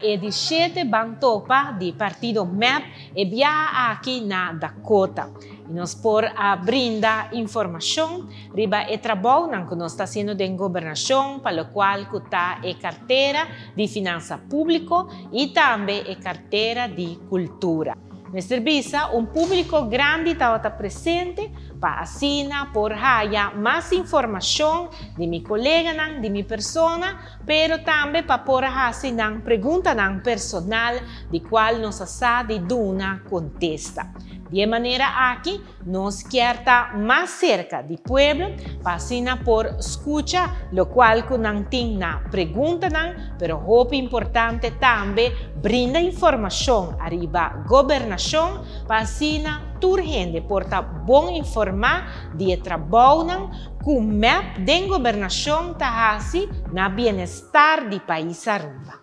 E di shete Ban Topa di partido MEP e biaha aki na Dakota. Y nos por a brinda informacion riba e trabounan cu nos ta haciendo den gobernacion pa locual cu ta e cartera di Finansa Publico y tambe e cartera di Cultura. Mester bisa un publico grandi tabata presente pa asina por haya mas informacion di mi coleganan, di mi persona, pero tambe pa por a haci nan preguntanan personal di cual nos a sa di duna contesta. Di e manera aki nos kier ta mas cerca di pueblo pa asina por scucha locual cu nan tin na preguntanan, pero hopi importante tambe brinda informacion ariba gobernacion pa asina tur hende por ta bon informa di e trabounan cu mep den gobernacion ta haci na bienestar di pais Aruba.